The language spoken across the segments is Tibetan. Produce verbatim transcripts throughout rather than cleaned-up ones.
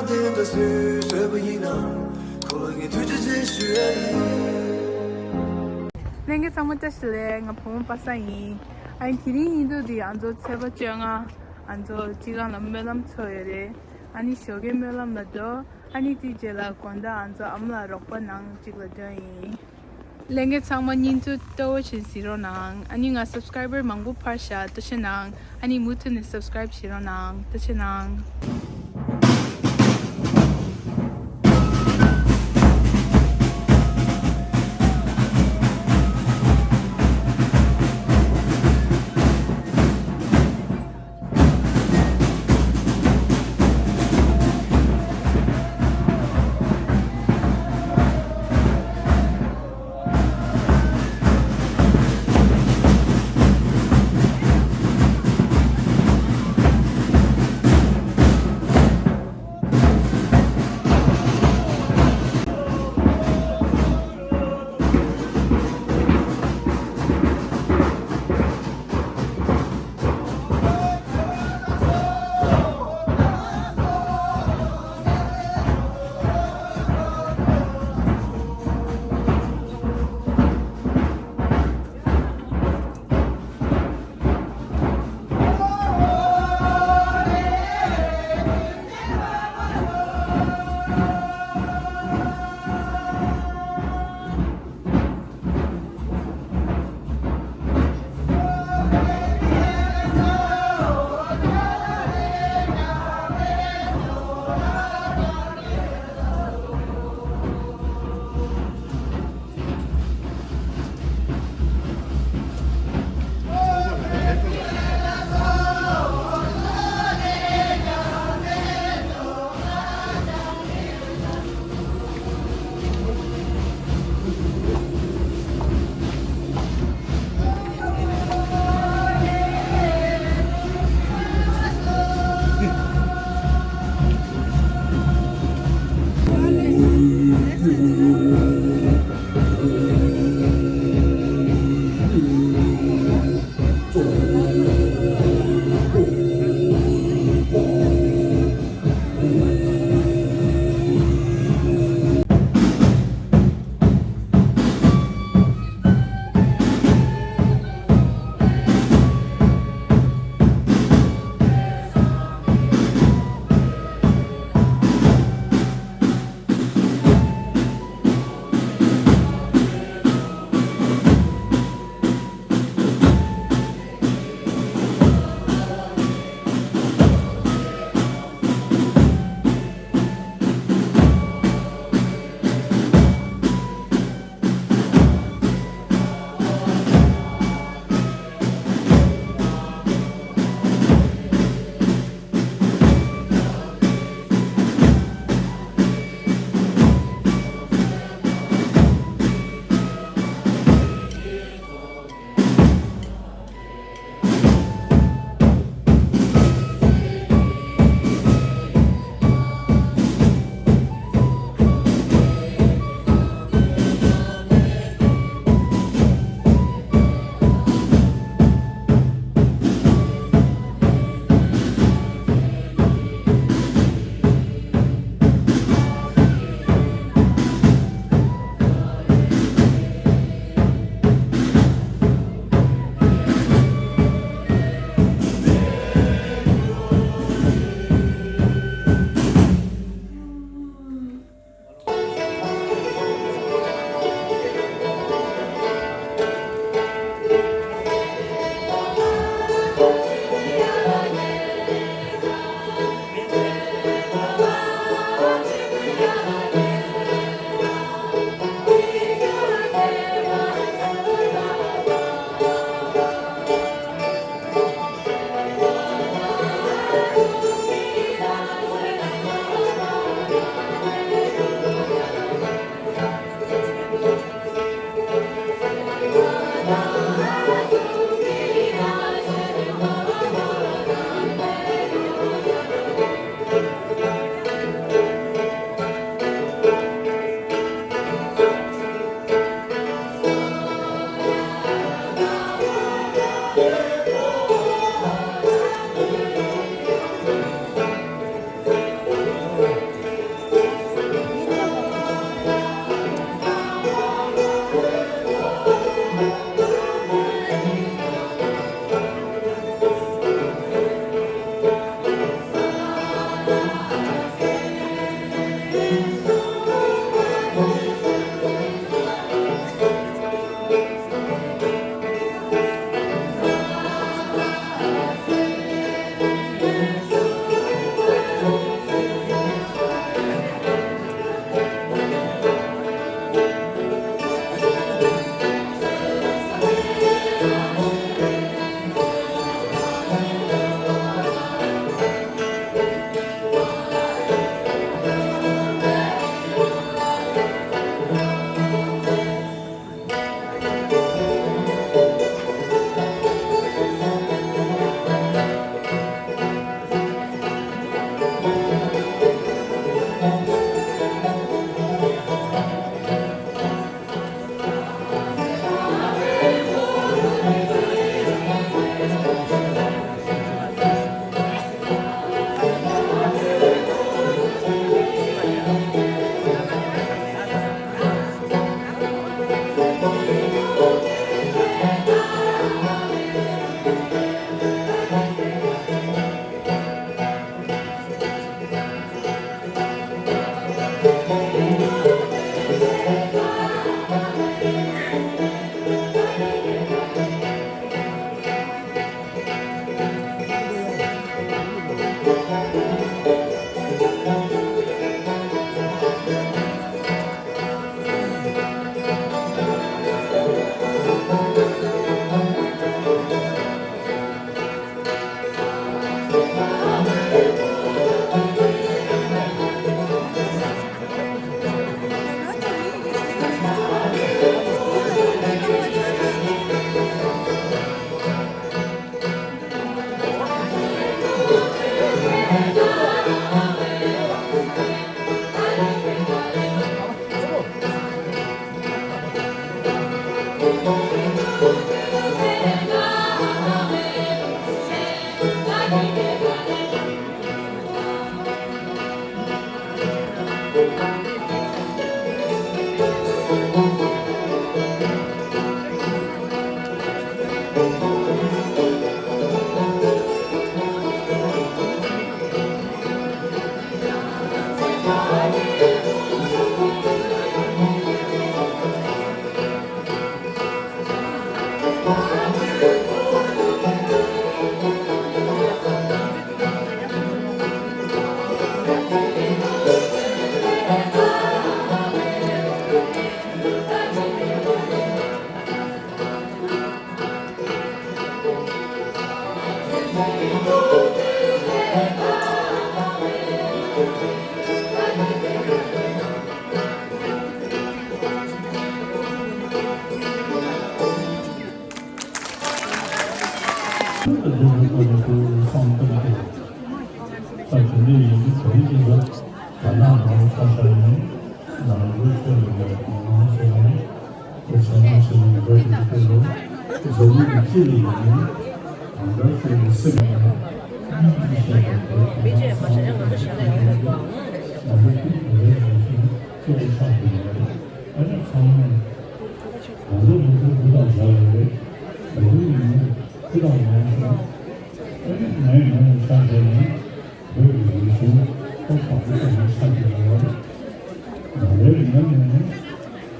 དེ་འདྲ་སུས་བཟོས་པ་ཡིན་ནམ། ཁོ་ལ་ངས་ཐུགས་རྗེ་ཆེ་ཞུ་ཡ་ཡིན། ལྷན་རྒྱས་ཚང་མ་བཀྲ་ཤིས་བདེ་ལེགས། ང་བུ་མོ་པ་སངས་ཡིན། ཨ་ནི་དེ་རིང་ཉིན་ཐོ་འདི་ང་ཚོ་ཚེས་པ་བཅོ་ལྔ་ང་ཚོ་སྤྱི་ཁང་ལ་སྨོན་ལམ་ཚོགས་ཡོད་རེད། ཨ་ནི་ཞོགས་ཀའི་སྨོན་ལམ་ལ་འགྲོ། ཨ་ནི་དེའི་རྗེས་ལ་དགོང་དག་ང་ཚོ་ཨ་མ་ལགས་རོགས་པ་གནང་གཅིག་ལ་འགྲོ་ཡིན། ལྷན་རྒྱས་ཚང་མ་ཉིན་ཐོ་སྤྲོ་བོ་བྱེད་ཟིན་རོགས་གནང་། ཨ་ནི་ང་སབ་སི་ཀ་རའི་བར་མང་པོ་འཕར་ཤག་ཐུགས་རྗེ་གནང་། ཨ་ནི་མུ་མཐུད་ནས་སབ་སི་ཀ་རའི་བྱེད་རོགས་གནང་། ཐུགས་རྗེ་གནང་།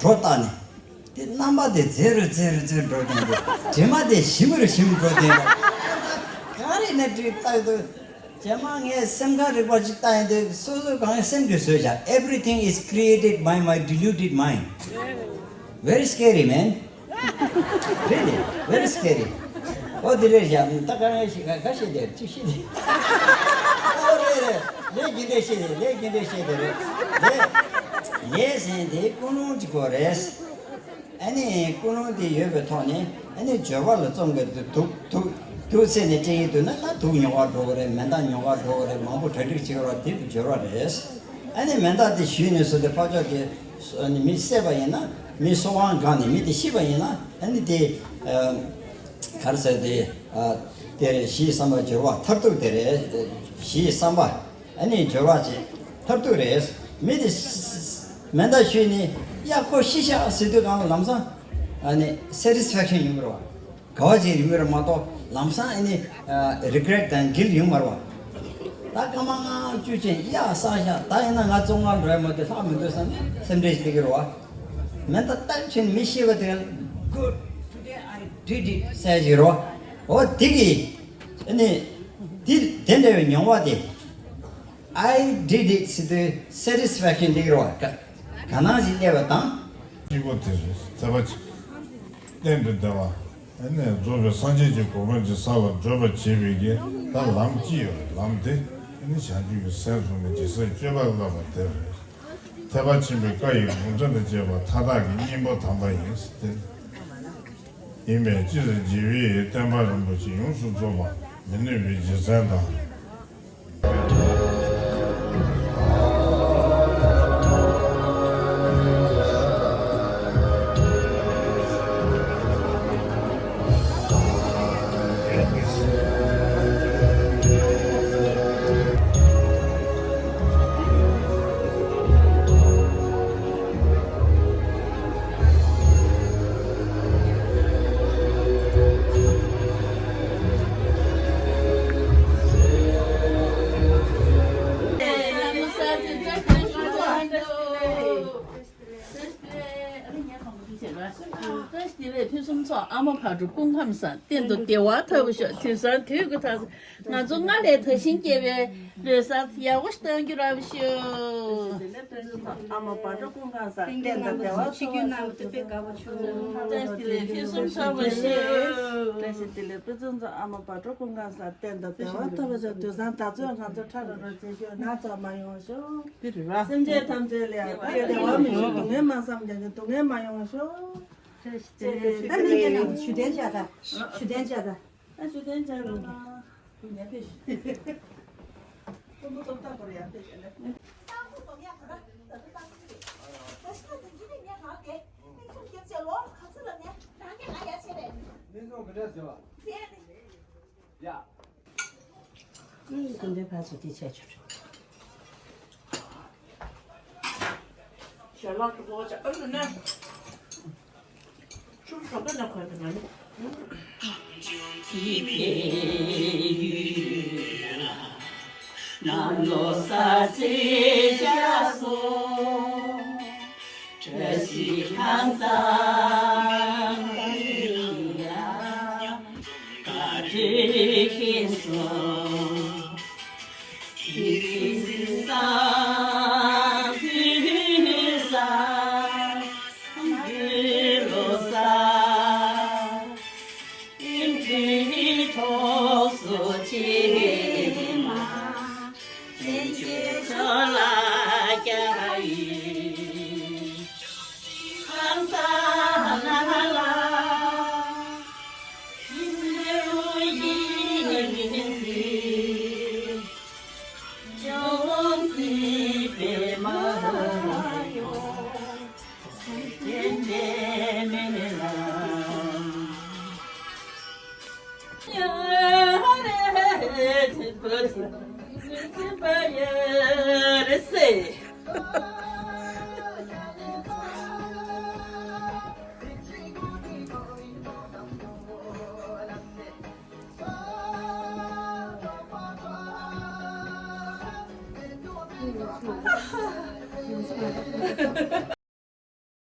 གྲོ་བཏགས་ནས། དེ་རྣམ་པ་དེ་རྫེ་རུ་རྫེ་རུ་རྫེ་རུ་འགྲོ་བསྡད་འདུག་དྲི་མ་དེ་ཞིམ་རུ་ཞིམ་འགྲོ་བསྡད་འདུག་ག་རེ་ནས་བྲིས་བཏགས་འདུག་རྗེས་མ་ངས་སེམས་ཁམས་རིག་པ་ཅིག་བལྟ་ཡིན་དུས་སོ་སོའི་གང་སེམས་ཀྱི་བཟོས་བཞག Everything is created by my deluded mind. Very scary, man. Really, very scary. ཨོ་དེ་རེད་བཞག་ད་ག་རེ་ཞིག་ག་ཤེས་དེ་ཅི་ཤེས་དེ། ཨོ་རེད་རེད། ལས་རྒྱུ་འབྲས་ཤེས་དེ་ལས་རྒྱུ་འབྲས་ཤེས་དེ་རེད། ལས་ལས་ཟེར་དེ་ཀུན་སློང་གཅིག་པོ་རེད། ཨ་ནི་ཀུན་སློང་དེ་ཡོད་པའི་ཐོག་ནས་ཨ་ནི་སྦྱོར་བ་ལ་རྩོམ་གྱི་འདུག་དུག་དུག་དུག་ཚད་ནས་སྤྲད་ཀྱི་འདུག་ན་ད་དུག་ཉོ་གར་འགྲོ་གི་རེད། མེ་མདའ་ཉོ་གར་འགྲོ་གི་རེད། མང་པོ་གྲ་སྒྲིག་བྱེད་ཀྱི་རེད། དེ་སྦྱོར་བ་རེད། ཨ་ནི་མེ་མདའ་དེ་གཞུས་ནས་བཟོ་དེ་ཕར་ཕྱོགས་དེ་ཨ་ནི་མི་བསད་པ་ཡིན་ན་མི་སྲོག་དབང་འགག་ནས་མི་དེ་ཤི་བ་ཡིན་ན་ཨ་ནི་དེ་ག་རེ་ཟེར་དེ་དེ་རེད། གཞིའི་བསམ་པ་སྦྱོར་བ་མཐར་ཐུག་དེ་རེད། གཞིའི་བསམ་པ། ཨ་ནི་སྦྱོར་བ་བྱེད། མཐར་ཐུག་རེད། མི་དེ་མེ་མདའ་གཞུས་ནས་ཡ་ཁོ་ཤི་ཤག་ཟེར་དུས་གང་ལ་ལམ་སང་ཨ་ནི་satisfaction་ཡོང་གི་རེད་བ། དགའ་བ་ཅིག་ཡོང་གི་རེད་མ་གཏོགས་ལམ་སང་ཨ་ནི་regret་དང་guilt་ཡོང་མ་རེད་བ། ད་སྐར་མ་ལྔ་བཅུ་ཅན་ཡ་བསགས་ཤག་ད་ཡིན་ན་ང་བཙོན་ཁང་འགྲོ་ཡ་མ་དེ་ལྷག་མི་འདུག་བསམ་ནས་སེམས་ཁྲལ་ཞིག་སླེབས་ཀྱི་རེད་བ། མེ་མདའ་ཏག་ཕྱིན་མི་ཤི་བ་དེ་good, today I did it ཟེར་ཞིག་རེད་བ། འོ་དེ་གི་ཨ་ནི་དེ་དེ་འདྲ་བའི་མྱོང་བ་དེ། I did it ཟེར་དུས་satisfaction་འདི་གི་རེད་བ། ག་ག་ནང་ཞིག་སླེབས་པ་དང་། གཅིག་པོ་དེ་རེད། ཐེག་པ་ཆེ། གཏན་དུ་བདེ་བ། ཨ་ནི་རྫོགས་པའི་སངས་རྒྱས་ཀྱི་གོ་འཕང་ཅིག་བསགས་པར་བརྗོད་པར་བྱེད་པའི་གི་ད་ལམ་གཅིག་ཡོད། ལམ་དེ་ཨ་ནི་བྱང་ཆུབ་ཀྱི་སེམས་བཟུང་ནས་ཇི་སྲིད་སྤྱོད་པ་བསླབ་པ་དེ་རེད། ཐེག་པ་ཆེན་པོའི་བཀའ་ཡི་དགོངས་འགྲེལ་དང་བཅས་པ་མཐའ་དག་གི་སྙིང་པོ་དམ་པ་ཡིན། དེ་ཡིན་པས་སྤྱིར་རྒྱལ་བའི་བསྟན་པ་རིན་པོ་ཆེ་ཡོངས་སུ་རྫོགས་པ་མི་ནུས་པའི་རྗེ་བཙུན་དང་། བཀྲ་ཤིས་བདེ་ལེགས་ཕུན་སུམ་ཚོགས། ཨ་མ་བག་དྲོ་སྐུ་ཁམས་བཟང་། གཏན་དུ་བདེ་བ་ཐོབ་པར་ཤོག་དུས་སང་དུས་ཀྱི་ཐག་ང་ཚོ་སྔར་ལས་དར་ཞིང་རྒྱས་པའི་ལོ་གསར་ཡག་པོ་ཞིག་གཏོང་རྒྱུ་རག་ཤོག་ཨ་མ་བག་དྲོ་སྐུ་ཁམས་བཟང་། གཏན་དུ་བདེ་བ་ཐོབ་པར་ཤོག་བཀྲ་ཤིས་བདེ་ལེགས་ཕུན་སུམ་ཚོགས་པར་ཤོག་བཀྲ་ཤིས་བདེ་ལེགས་ཕུན་སུམ་ཚོགས། ཨ་མ་བག་དྲོ་སྐུ་ཁམས་བཟང་། གཏན་དུ་བདེ་བ་ཐོབ་པར་ཤོག་དུས་སང་ད་ཚོད་ང་ཚོ་ཕྲ་རོ་རོ་བྱེད་ཤོག་སྣ་ཚོགས་མ་ཡོང་ཤོག་འདི་རེད་བ། སེམས་ཅན་ཐམས་ཅད་ལ་ཡང་བདེ་བ་མི་འབྱུང་། སྡུག་བསྔལ་མ་བསམ་ཀྱང་སྡུག་བསྔལ་མ་ཡོང་ཤོག་ད་ནི་ཁྱེད་རང་ཞུ་དན་བྱ་ད། ཞུ་དན་བྱ་ད། ད་ཞུ་དན་བྱ་རོགས་གནང་། ཡར་ཕེབས་ཤོག་ཀུན་པོ་ཐོབ་ཐབས་པར་ཡར་ཕེབས་ཤོག་ལེ། ཡ། ཀུན་པོའི་ཕར་ཚུར་དེ་བྱས་ཆོག་ཞལ་ལག་གི་ལོ་ཆ་ཨ་ལུ་ནས། ཆུ་གྲོགས་པོ་ལ་གོས་པའི་ང་ནི། ནམ་ལོ་ས་ཚིགས་བརྒྱ་སོང་། བཀྲ་ཤིས་ཁང་བཟང་། བཀའ་དྲིན་མཁྱེན་སོང་། དུས་བཟང་དུས་བཟང་དུས་ལོ་གསར། ཨིན་དྲིན་ཐོག་སོ་ཆེ་མ། ཅན་གྱི་ཆོ་ལ་རྒྱ་ཡིན། ཁང་ས་ལ་ལ། ཨིན་རུ་ཡིན་ཟིན། ཅོང་ཙི་པད་མ་ཡོང་།